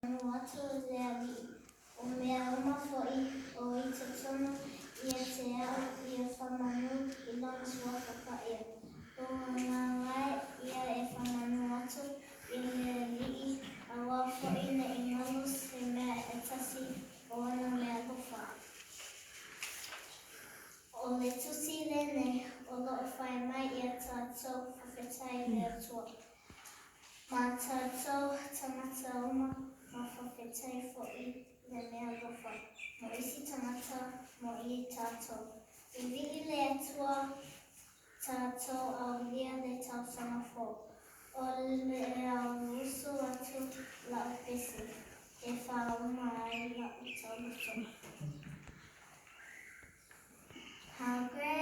Faamanu atu le Alii, o mea uma foi o i totonu ia te au ia faamanu i Lona Suafa Paia. Lou agaga e ia e faamanu atu i le Alii, aua foi ne i galo se mea e tasi o ana meaalofa. O le tusi lenei o loo fai mai ia tatou faafetai i le Atua. Ma tatou tagata uma ma faafetai foi le meaalofa mo isi tagata mo i tatou. Vivii le Atua tatou aulia le tausaga fou. O le auuso atu la'u pese e faauma ai la'u taumafaiga. How great.